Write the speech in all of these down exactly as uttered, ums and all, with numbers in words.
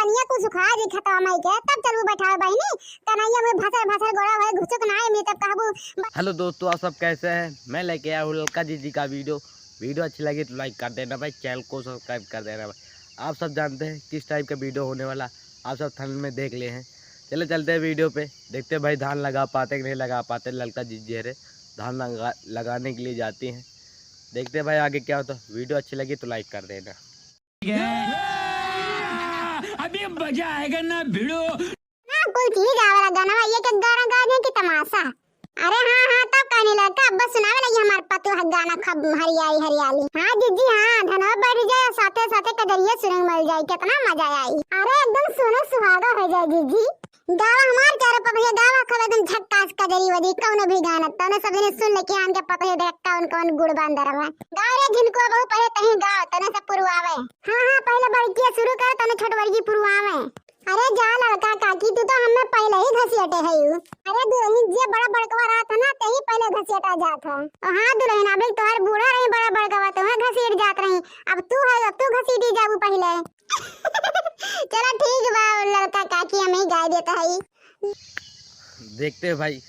ये कुछ सुखा दी खतवा माई के, तब चलबू बैठावे बहिनी। कन्हैया में भसर भसर गोड़ा भरे घुसुक ना आए, मैं तब कहबू। Hello दोस्तों, आप सब कैसे हैं? मैं लेके आया हूँ ललका जिज्जी का वीडियो। वीडियो अच्छी लगी तो लाइक कर देना भाई, चैनल को सब्सक्राइब कर देना भाई। आप सब जानते हैं किस टाइप का वीडियो होने वाला, आप सब थंबनेल में देख ले हैं। चले चलते हैं वीडियो पे, देखते हैं भाई धान लगा पाते कि नहीं लगा पाते। ललका जिज्जी रे धान लगा, लगाने के लिए जाती हैं। देखते हैं भाई आगे क्या होता है। वीडियो अच्छी लगी तो लाइक कर देना। अभी मजा आएगा ना भिड़ो। ना, कुल चीज आवेला गाना, ये के गाना गा दे कि तमाशा। अरे हाँ, हाँ, तब कहने लगा, अब बस सुनावे लगी हमार पतोह गाना खूब हरियाली, हरियाली। हाँ जिज्जी, हाँ, धनवा बढ़ जाए, साथे, साथे कजरिया सुने मिल जाए, कितना मजा आई। अरे एकदम सुने सुहागा हो जाए जिज्जी। गावा हमार चारों पतोहिया, गावा खूब एकदम झक्कास कजरी वजरी, कौनो भी गाना, तने सब जने सुन ले कि आन के पतोहिया देख कौन, कौन गुण बा अंदर में। गावा रे झिनकुआ बहू पहिले तहीं गावा, तने सब पुरवावे। हाँ, हाँ, पहिले बड़किया शुरू करे, तने छोट बड़की पुरवावे। अरे जा ललका काकी, तू तो हमें पहिले ही घसियटे है यू। अरे दुलहिन, जे बड़ा बड़कवा रहत है ना, ते ही पहिले घसियटा जात है। ओ हाँ दुलहिन, अबे तोहर बूढ़ा रही बड़ा बड़कवा, तोहे घसीट जात रही, अब तू है, अब तू घसीटी जाबू पहिले। चलो ठीक बा ललका काकी, हम ही गाय देता है। देखते हैं भाई,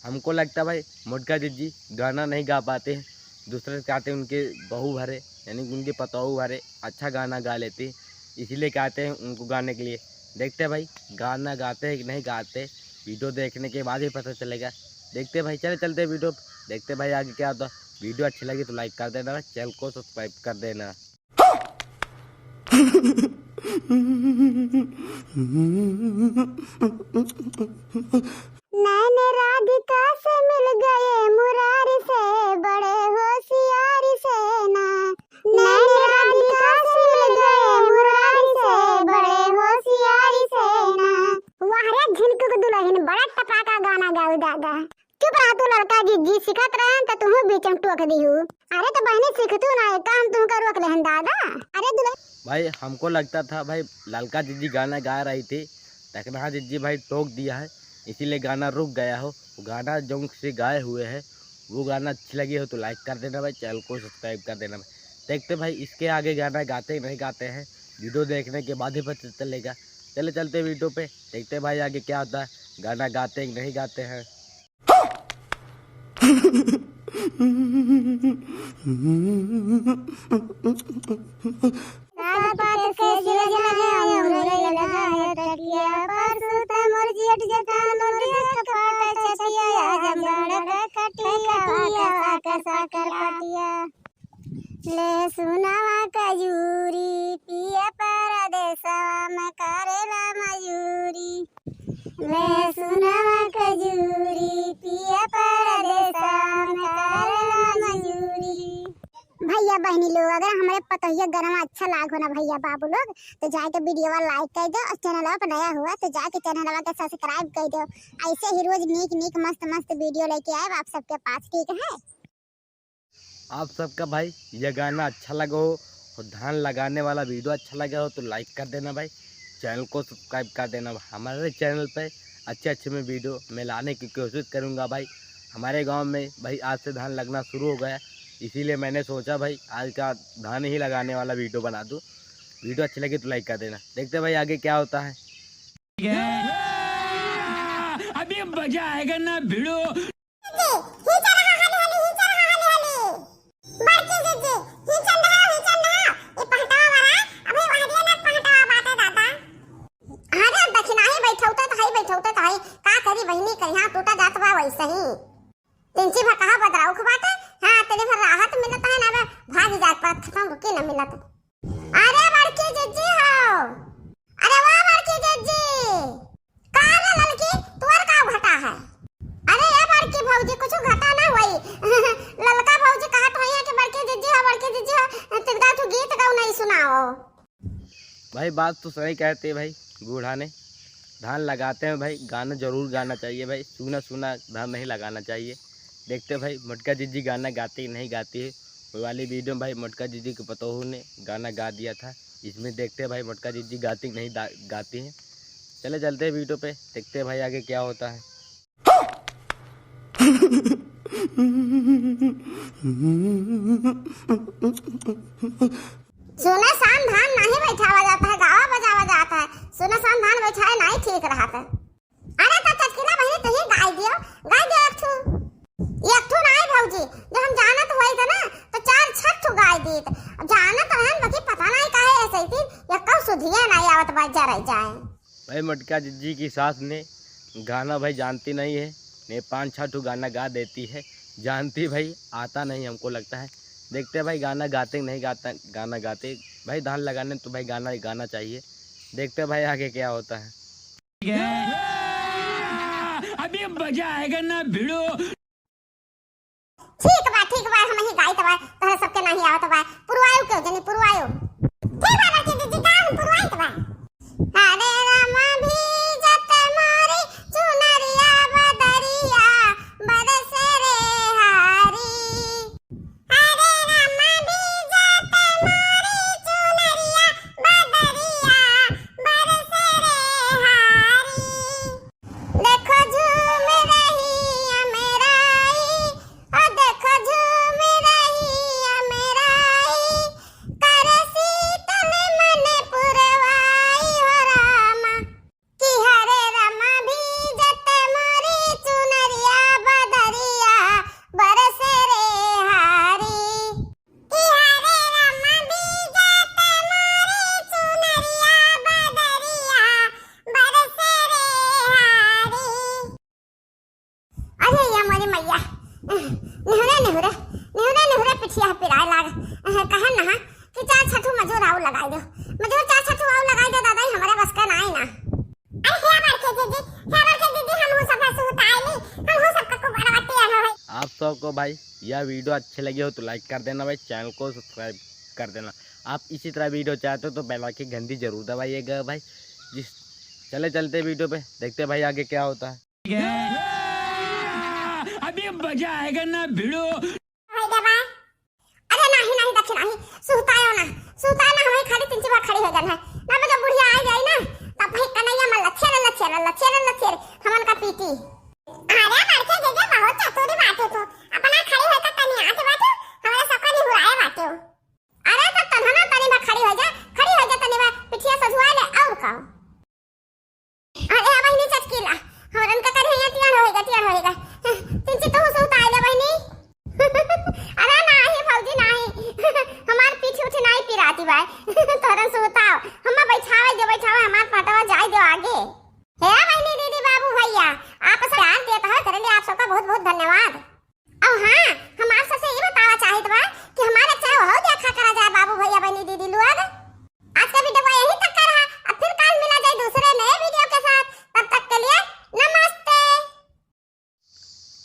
हमको लगता है भाई मोटका जिज्जी गाना नहीं गा पाते हैं, दूसरे से कहते हैं उनके बहू भरे, यानी कि उनके पतोहू भरे अच्छा गाना गा लेते हैं, इसीलिए कहते हैं उनको गाने के लिए। देखते हैं भाई गाना गाते हैं कि नहीं गाते, वीडियो देखने के बाद ही पता चलेगा। देखते हैं भाई, चले चलते हैं वीडियो, देखते हैं भाई आगे क्या होता। वीडियो अच्छी लगी तो लाइक कर देना, चैनल को सब्सक्राइब कर देना। नैन राधिका से मिल गए मुरारी से, बड़े होशियारी से ना। नैन राधिका से मिल गए मुरारी से, बड़े होशियारी से ना। वाह रे झिनकू के दुलहिन, बड़ा टपाका गाना गाऊ दादा। चुप रहा तू ललका जिज्जी, सिखत रहन त तुहू बीच में टोक दिहू। अरे तो बहिनी सीखतू ना, का हम तुमका रोक लेहन दादा? अरे दुल्हन भाई, हमको लगता था भाई ललका जिज्जी गाना गा रही थी, टकनहा जिज्जी भाई टोक दिया है, इसीलिए गाना रुक गया हो। वो गाना जो से गाए हुए हैं, वो गाना अच्छी लगी हो तो लाइक कर देना भाई, चैनल को सब्सक्राइब कर देना भाई। देखते भाई इसके आगे गाना गाते नहीं गाते हैं, वीडियो देखने के बाद ही पता चलेगा। चले चलते वीडियो पे, देखते भाई आगे क्या होता है, गाना गाते हैं कि नहीं गाते हैं। साल पात से जिया जाए अंगूरी लगाए तकिया, परसों त मोर जेठ जेठान मोर देख पाट छतिया, आजमगढ़ का खटिया, का साकर पटिया। ले सुनवा कजूरी पिया परदेसवा में करेला मजूरी। ले सुनवा कजूरी पिया परदेसवा में करेला मजूरी। भैया बहनी लोग, अगर हमरे पतोहिया गनवा अच्छा लाग हो ना भैया बाबू लोग, तो जाके वीडियो लाइक कर दो और चैनलवा पर नया हुआ तो जाके चैनलवा के सब्सक्राइब कर दो। ऐसे ही रोज नीक नीक मस्त मस्त वीडियो लेके आए आप सबके पास, ठीक है? आप सबका भाई ये गाना अच्छा लगा हो और धान लगाने वाला वीडियो अच्छा लगा हो तो लाइक कर देना भाई, चैनल को सब्सक्राइब कर देना। हमारे चैनल पे अच्छे अच्छे मैं वीडियो मैं लाने की कोशिश करूँगा भाई। हमारे गांव में भाई आज से धान लगना शुरू हो गया, इसीलिए मैंने सोचा भाई आज का धान ही लगाने वाला वीडियो बना दूँ। वीडियो अच्छी लगी तो लाइक कर देना। देखते हैं भाई आगे क्या होता है। अभी मजा आएगा ना भिड़ो। जिज्जी, हिंचा रहा हाली हाली, हिंचा रहा हाली हाली। बड़की जिज्जी, हिंचन रहा, हिंचन रहा। ई पहटवा वाला, अभी वहदिया ना पहटवा बाटे दादा। अरे दखिनाही बैठौते त हई, बैठौते त हई। का करी बहिनी, कहिया टूटा जात बा वैसे ही। तिनची भर कहा बदराउख बाटे। हाँ, तेरे भर राहत मिलत है ना, बे भाग जात पर खत्म रुकी न मिलत। अरे बड़की जिज्जी हो, अरे वाह बड़की जिज्जी, का रे ललकी, तोर का घटा है? अरे ए बड़की भौजी, कुछ घटा ना होई। ललका भौजी कहत होई है कि बड़की जिज्जी हो, बड़की जिज्जी हो, तिनका तू गीत गाऊ नहीं सुनाओ। भाई बात तो सही कहते भाई बूढ़ा ने, धान लगाते हैं भाई, गाना जरूर गाना चाहिए भाई, सूना सूना धान नहीं लगाना चाहिए। देखते भाई मोटका जिज्जी गाना गाती नहीं गाती है। वो वाली वीडियो में भाई मोटका जिज्जी के पतोहू ने गाना गा दिया था, इसमें देखते हैं भाई मोटका जिज्जी गाती नहीं दा-, गाती हैं। चले चलते हैं वीडियो पे, देखते हैं भाई आगे क्या होता है। सुने शान धान नहीं बैठावा जाता है, गावा बजावा जाता है। ठीक रहत। अरे तो चटकीला बहिनी, तुहीं गाय दियो, गाय दियो एक ठू। एक ठू नाई भौजी, जो हम जानत होइत ना, तो चार छह ठू गाय दीत। अब जानत रहन, बाकी पता नाई काहे ऐसे ही थी, या कब सुधिया नाई आवत बा, जरे जाए। भाई मोटका जिज्जी की सास ने गाना भाई जानती नहीं है, ने पाँच छह ठू गाना गा देती है, जानती भाई आता नहीं हमको लगता है। देखते हैं भाई गाना गाते कि नहीं गाता, गाना गाते भाई धान लगाने तो भाई गाना गाना चाहिए। देखते हैं भाई आगे क्या होता है। अभी मजा आएगा ना भिड़ो। ठीक बा, ठीक बा, हम ही गाइत बा, तोहरे सबके नाही आवत बा। पुरवायो क्यों जनी, पुरवायो। ठीक बा, बड़की दीदी, गाओ, हम पुरवाइत बा। हरे रामा भीजत मोरी चुनरिया बदरिया बरसे रे हारी। हरे रामा भीजत मोरी चुनरिया बदरिया बरसे रे हारी। देखो झूम रही अमराई, ओ देखो झूम रही अमराई, कर शीतल मन पुरवाई हो रामा। कि हरे रामा भीजत मोरी चुनरिया बदरिया बरसे रे हारी। कि हरे रामा भीजत मोरी चुनरिया बदरिया बरसे रे हारी। अरे या मोरी मैया, निहुरे निहुरे, निहुरे निहुरे पिठिया पिराए लाग। कहे नहा कि चार छठू मजूर आऊ लगाई दो, मजूर चार छठू आऊ लगाई दो दादा, ई हमरे बस का नाई ना। अरे हे बड़के दीदी, हे बड़के दीदी, हम हूँ सब सुताई ली, हम हूँ सब को बड़वाती है भाई। आप सबको भाई यह वीडियो अच्छी लगी हो तो लाइक कर देना भाई, चैनल को सब्सक्राइब कर देना। आप इसी तरह वीडियो चाहते हो तो बेल आइकन घंटी जरूर दबाइएगा भाई। जिस चले चलते वीडियो पे, देखते हैं भाई आगे क्या होता है। अभी मजा आएगा ना भिड़ो। होई गवा। अरे नाही, नाही, दखी नाही, सुहतायो ना, सुहतायो ना, हमें खाली तीन चार बार खड़ी हो जाना है। ना, जब बुढ़िया आ जाई ना, तब भाई कन्हैया में लच्छे रे, लच्छे रे, लच्छे रे, लच्छे रे, हमन का पीटी। अरे बड़के जीजी, बहुत चतुरी बाटे तू, अपना खड़ी होकर तनी आत बाटे, हमारे सबका निहुराए बाटे। अरे तो तन्हना तनी बा खड़ी हो जा, खड़ी हो जा तनी बा, पिठिया सजुआ ले, और का? अरे बहिनी चटकीला, हमरन का करे हियाँ टियान होएगा, टियान होएगा। तिनची तू सुहताई ले बहिनी। अरे नाही भौजी नाही, हमार पीठ उठ नाही पिराती बाय। तोरन सुहताओ, हम्मा बैठावे दे, बैठावे, हमार पटवा जाए दे आगे। हे बहिनी दीदी बाबू भैया, आप सब ध्यान देत हो, तेरे लिए आप सबका बहुत बहुत धन्यवाद। और हाँ, हम आप सबसे ई बतावा चाहित बा कि हमारे चैनल हो देखा करा जाए बाबू भैया बहिनी दीदी लोग। आज का वीडियो को यहीं तक का रहा, अब फिर काल मिला जाए दूसरे नए वीडियो के साथ। तब तक के लिए नमस्ते।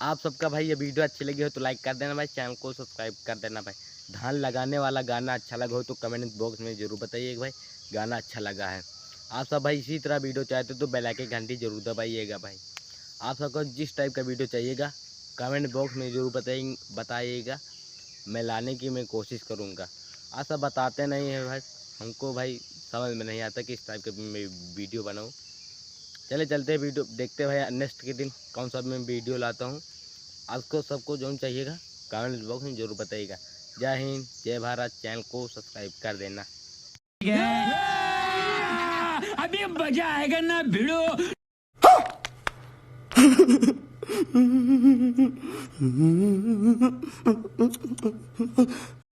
आप सबका भाई ये वीडियो अच्छी लगी हो तो लाइक कर देना भाई, चैनल को सब्सक्राइब कर देना भाई। धान लगाने वाला गाना अच्छा लगा हो तो कमेंट बॉक्स में जरूर बताइएगा भाई, गाना अच्छा लगा है। आप सब भाई इसी तरह वीडियो चाहते हो तो बेल आइकन घंटी जरूर दबाइएगा भाई। आप सबको जिस टाइप का वीडियो चाहिएगा कमेंट बॉक्स में जरूर बताइए, बताइएगा, मैं लाने की मैं कोशिश करूँगा। आप सब बताते नहीं है भाई, हमको भाई समझ में नहीं आता किस टाइप का मैं वीडियो बनाऊँ। चले चलते हैं वीडियो देखते हैं भाई नेक्स्ट के दिन कौन सा मैं वीडियो लाता हूँ। आपको सबको जो चाहिएगा कमेंट बॉक्स में जरूर बताइएगा। जय हिंद, जय भारत, चैनल को सब्सक्राइब कर देना। अभी मजा आएगा ना भिड़ो।